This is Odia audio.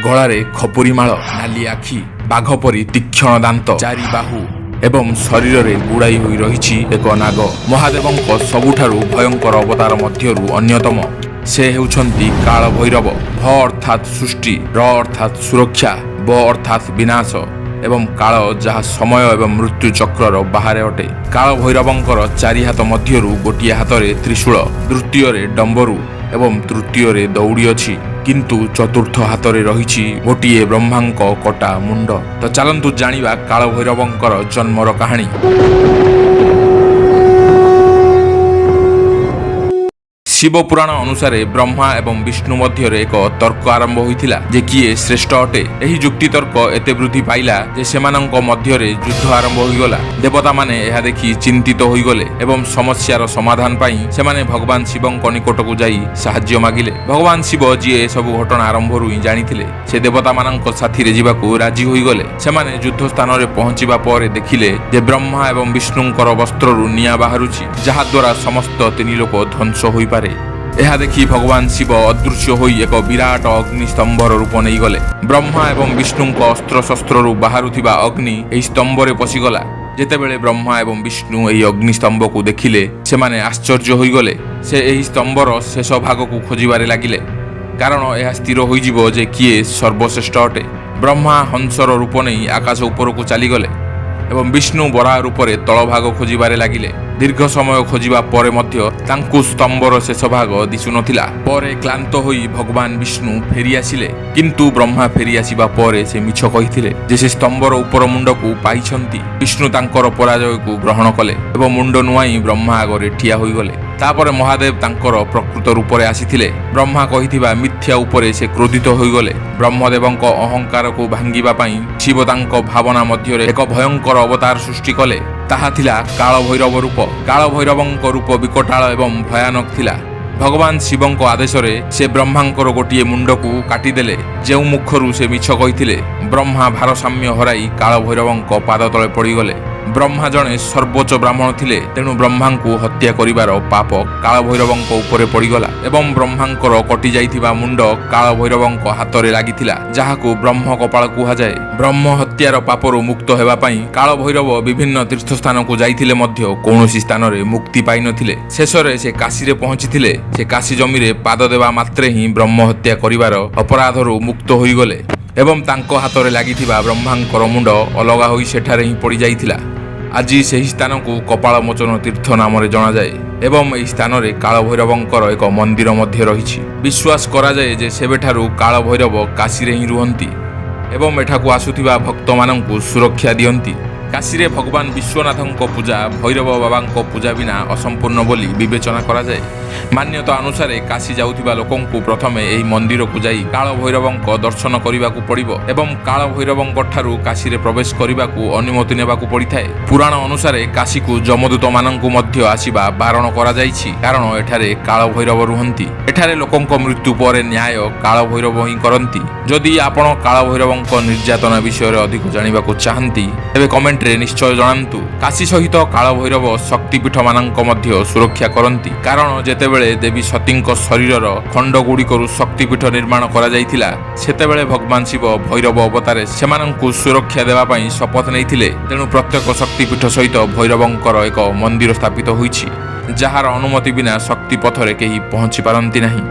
ଗଳାରେ ଖପୁରୀ ମାଳ, ନାଲି ଆଖି, ବାଘ ପରି ତୀକ୍ଷ୍ଣ ଦାନ୍ତ, ଚାରି ବାହୁ ଏବଂ ଶରୀରରେ ଗୁଡ଼ାଇ ହୋଇ ରହିଛି ଏକ ନାଗ। ମହାଦେବଙ୍କ ସବୁଠାରୁ ଭୟଙ୍କର ଅବତାର ମଧ୍ୟରୁ ଅନ୍ୟତମ। ସେ ହେଉଛନ୍ତି କାଳ ଭୈରବ। ଭ ଅର୍ଥାତ୍ ସୃଷ୍ଟି, ର ଅର୍ଥାତ୍ ସୁରକ୍ଷା, ବ ଅର୍ଥାତ୍ ବିନାଶ ଏବଂ କାଳ, ଯାହା ସମୟ ଏବଂ ମୃତ୍ୟୁ ଚକ୍ରର ବାହାରେ ଅଟେ। କାଳ ଭୈରବଙ୍କର ଚାରି ହାତ ମଧ୍ୟରୁ ଗୋଟିଏ ହାତରେ ତ୍ରିଶୂଳ, ଦ୍ୱିତୀୟରେ ଡମ୍ବରୁ ଏବଂ ତୃତୀୟରେ ଦଉଡ଼ି ଅଛି, କିନ୍ତୁ ଚତୁର୍ଥ ହାତରେ ରହିଛି ଗୋଟିଏ ବ୍ରହ୍ମାଙ୍କ କଟା ମୁଣ୍ଡ। ତ ଚାଲନ୍ତୁ ଜାଣିବା କାଳ ଭୈରବଙ୍କର ଜନ୍ମର କାହାଣୀ। ଶିବ ପୁରାଣ ଅନୁସାରେ ବ୍ରହ୍ମା ଏବଂ ବିଷ୍ଣୁ ମଧ୍ୟରେ ଏକ ତର୍କ ଆରମ୍ଭ ହୋଇଥିଲା ଯେ କିଏ ଶ୍ରେଷ୍ଠ ଅଟେ। ଏହି ଯୁକ୍ତିତର୍କ ଏତେ ବୃଦ୍ଧି ପାଇଲା ଯେ ସେମାନଙ୍କ ମଧ୍ୟରେ ଯୁଦ୍ଧ ଆରମ୍ଭ ହୋଇଗଲା। ଦେବତାମାନେ ଏହା ଦେଖି ଚିନ୍ତିତ ହୋଇଗଲେ ଏବଂ ସମସ୍ୟାର ସମାଧାନ ପାଇଁ ସେମାନେ ଭଗବାନ ଶିବଙ୍କ ନିକଟକୁ ଯାଇ ସାହାଯ୍ୟ ମାଗିଲେ। ଭଗବାନ ଶିବ, ଯିଏ ଏସବୁ ଘଟଣା ଆରମ୍ଭରୁ ହିଁ ଜାଣିଥିଲେ, ସେ ଦେବତାମାନଙ୍କ ସାଥିରେ ଯିବାକୁ ରାଜି ହୋଇଗଲେ। ସେମାନେ ଯୁଦ୍ଧ ସ୍ଥାନରେ ପହଞ୍ଚିବା ପରେ ଦେଖିଲେ ଯେ ବ୍ରହ୍ମା ଏବଂ ବିଷ୍ଣୁଙ୍କର ବସ୍ତ୍ରରୁ ନିଆଁ ବାହାରୁଛି, ଯାହାଦ୍ୱାରା ସମସ୍ତ ତିନି ଲୋକ ଧ୍ୱଂସ ହୋଇପାରେ। ଏହା ଦେଖି ଭଗବାନ ଶିବ ଅଦୃଶ୍ୟ ହୋଇ ଏକ ବିରାଟ ଅଗ୍ନି ସ୍ତମ୍ଭର ରୂପ ନେଇଗଲେ। ବ୍ରହ୍ମା ଏବଂ ବିଷ୍ଣୁଙ୍କ ଅସ୍ତ୍ରଶସ୍ତ୍ରରୁ ବାହାରୁଥିବା ଅଗ୍ନି ଏହି ସ୍ତମ୍ଭରେ ପଶିଗଲା। ଯେତେବେଳେ ବ୍ରହ୍ମା ଏବଂ ବିଷ୍ଣୁ ଏହି ଅଗ୍ନିସ୍ତମ୍ଭକୁ ଦେଖିଲେ, ସେମାନେ ଆଶ୍ଚର୍ଯ୍ୟ ହୋଇଗଲେ। ସେ ଏହି ସ୍ତମ୍ଭର ଶେଷ ଭାଗକୁ ଖୋଜିବାରେ ଲାଗିଲେ, କାରଣ ଏହା ସ୍ଥିର ହୋଇଯିବ ଯେ କିଏ ସର୍ବଶ୍ରେଷ୍ଠ ଅଟେ। ବ୍ରହ୍ମା ହଂସର ରୂପ ନେଇ ଆକାଶ ଉପରକୁ ଚାଲିଗଲେ ଏବଂ ବିଷ୍ଣୁ ବରାହ ରୂପରେ ତଳ ଭାଗ ଖୋଜିବାରେ ଲାଗିଲେ। ଦୀର୍ଘ ସମୟ ଖୋଜିବା ପରେ ମଧ୍ୟ ତାଙ୍କୁ ସ୍ତମ୍ଭର ଶେଷ ଭାଗ ଦିଶୁନଥିଲା। ପରେ କ୍ଳାନ୍ତ ହୋଇ ଭଗବାନ ବିଷ୍ଣୁ ଫେରିଆସିଲେ। କିନ୍ତୁ ବ୍ରହ୍ମା ଫେରିଆସିବା ପରେ ସେ ମିଛ କହିଥିଲେ ଯେ ସେ ସ୍ତମ୍ଭର ଉପର ମୁଣ୍ଡକୁ ପାଇଛନ୍ତି। ବିଷ୍ଣୁ ତାଙ୍କର ପରାଜୟକୁ ଗ୍ରହଣ କଲେ ଏବଂ ମୁଣ୍ଡ ନୁଆଇଁ ବ୍ରହ୍ମା ଆଗରେ ଠିଆ ହୋଇଗଲେ। ତାପରେ ମହାଦେବ ତାଙ୍କର ପ୍ରକୃତ ରୂପରେ ଆସିଥିଲେ। ବ୍ରହ୍ମା କହିଥିବା ମିଥ୍ୟା ଉପରେ ସେ କ୍ରୋଧିତ ହୋଇଗଲେ। ବ୍ରହ୍ମଦେବଙ୍କ ଅହଙ୍କାରକୁ ଭାଙ୍ଗିବା ପାଇଁ ଶିବ ତାଙ୍କ ଭାବନା ମଧ୍ୟରେ ଏକ ଭୟଙ୍କର ଅବତାର ସୃଷ୍ଟି କଲେ। ତାହା ଥିଲା କାଳ ଭୈରବ ରୂପ। କାଳ ଭୈରବଙ୍କ ରୂପ ବିକଟାଳ ଏବଂ ଭୟାନକ ଥିଲା। ଭଗବାନ ଶିବଙ୍କ ଆଦେଶରେ ସେ ବ୍ରହ୍ମାଙ୍କର ଗୋଟିଏ ମୁଣ୍ଡକୁ କାଟିଦେଲେ, ଯେଉଁ ମୁଖରୁ ସେ ମିଛ କହିଥିଲେ। ବ୍ରହ୍ମା ଭାରସାମ୍ୟ ହରାଇ କାଳ ଭୈରବଙ୍କ ପାଦ ତଳେ ପଡ଼ିଗଲେ। ବ୍ରହ୍ମା ଜଣେ ସର୍ବୋଚ୍ଚ ବ୍ରାହ୍ମଣ ଥିଲେ, ତେଣୁ ବ୍ରହ୍ମାଙ୍କୁ ହତ୍ୟା କରିବାର ପାପ କାଳ ଭୈରବଙ୍କ ଉପରେ ପଡ଼ିଗଲା ଏବଂ ବ୍ରହ୍ମାଙ୍କର କଟିଯାଇଥିବା ମୁଣ୍ଡ କାଳ ଭୈରବଙ୍କ ହାତରେ ଲାଗିଥିଲା, ଯାହାକୁ ବ୍ରହ୍ମ କପାଳ କୁହାଯାଏ। ବ୍ରହ୍ମ ହତ୍ୟାର ପାପରୁ ମୁକ୍ତ ହେବା ପାଇଁ କାଳ ଭୈରବ ବିଭିନ୍ନ ତୀର୍ଥସ୍ଥାନକୁ ଯାଇଥିଲେ ମଧ୍ୟ କୌଣସି ସ୍ଥାନରେ ମୁକ୍ତି ପାଇନଥିଲେ। ଶେଷରେ ସେ କାଶୀରେ ପହଞ୍ଚିଥିଲେ। ସେ କାଶୀ ଜମିରେ ପାଦ ଦେବା ମାତ୍ରେ ହିଁ ବ୍ରହ୍ମ ହତ୍ୟା କରିବାର ଅପରାଧରୁ ମୁକ୍ତ ହୋଇଗଲେ ଏବଂ ତାଙ୍କ ହାତରେ ଲାଗିଥିବା ବ୍ରହ୍ମାଙ୍କର ମୁଣ୍ଡ ଅଲଗା ହୋଇ ସେଠାରେ ହିଁ ପଡ଼ିଯାଇଥିଲା। ଆଜି ସେହି ସ୍ଥାନକୁ କପାଳମୋଚନ ତୀର୍ଥ ନାମରେ ଜଣାଯାଏ ଏବଂ ଏହି ସ୍ଥାନରେ କାଳଭୈରବଙ୍କର ଏକ ମନ୍ଦିର ମଧ୍ୟ ରହିଛି। ବିଶ୍ୱାସ କରାଯାଏ ଯେ ସେବେଠାରୁ କାଳଭୈରବ କାଶୀରେ ହିଁ ରୁହନ୍ତି ଏବଂ ଏଠାକୁ ଆସୁଥିବା ଭକ୍ତମାନଙ୍କୁ ସୁରକ୍ଷା ଦିଅନ୍ତି। କାଶୀରେ ଭଗବାନ ବିଶ୍ୱନାଥଙ୍କ ପୂଜା ଭୈରବ ବାବାଙ୍କ ପୂଜା ବିନା ଅସମ୍ପୂର୍ଣ୍ଣ ବୋଲି ବିବେଚନା କରାଯାଏ। ମାନ୍ୟତା ଅନୁସାରେ କାଶୀ ଯାଉଥିବା ଲୋକଙ୍କୁ ପ୍ରଥମେ ଏହି ମନ୍ଦିରକୁ ଯାଇ କାଳ ଭୈରବଙ୍କ ଦର୍ଶନ କରିବାକୁ ପଡ଼ିବ ଏବଂ କାଳ ଭୈରବଙ୍କ ଠାରୁ କାଶୀରେ ପ୍ରବେଶ କରିବାକୁ ଅନୁମତି ନେବାକୁ ପଡ଼ିଥାଏ। ପୁରାଣ ଅନୁସାରେ କାଶୀକୁ ଯମଦୂତମାନଙ୍କୁ ମଧ୍ୟ ଆସିବା ବାରଣ କରାଯାଇଛି, କାରଣ ଏଠାରେ କାଳ ଭୈରବ ରୁହନ୍ତି। ଏଠାରେ ଲୋକଙ୍କ ମୃତ୍ୟୁ ପରେ ନ୍ୟାୟ କାଳ ଭୈରବ ହିଁ କରନ୍ତି। ଯଦି ଆପଣ କାଳ ଭୈରବଙ୍କ ନିର୍ଯାତନା ବିଷୟରେ ଅଧିକ ଜାଣିବାକୁ ଚାହାନ୍ତି, ତେବେ କମେଣ୍ଟରେ ନିଶ୍ଚୟ ଜଣାନ୍ତୁ। କାଶୀ ସହିତ କାଳ ଭୈରବ ଶକ୍ତିପୀଠମାନଙ୍କ ମଧ୍ୟ ସୁରକ୍ଷା କରନ୍ତି, କାରଣ ଯେତେବେଳେ ଦେବୀ ସତୀଙ୍କ ଶରୀରର ଖଣ୍ଡଗୁଡ଼ିକରୁ ଶକ୍ତିପୀଠ ନିର୍ମାଣ କରାଯାଇଥିଲା, ସେତେବେଳେ ଭଗବାନ ଶିବ ଭୈରବ ଅବତାରେ ସେମାନଙ୍କୁ ସୁରକ୍ଷା ଦେବା ପାଇଁ ଶପଥ ନେଇଥିଲେ। ତେଣୁ ପ୍ରତ୍ୟେକ ଶକ୍ତିପୀଠ ସହିତ ଭୈରବଙ୍କର ଏକ ମନ୍ଦିର ସ୍ଥାପିତ ହୋଇଛି, ଯାହାର ଅନୁମତି ବିନା ଶକ୍ତିପଥରେ କେହି ପହଞ୍ଚି ପାରନ୍ତି ନାହିଁ।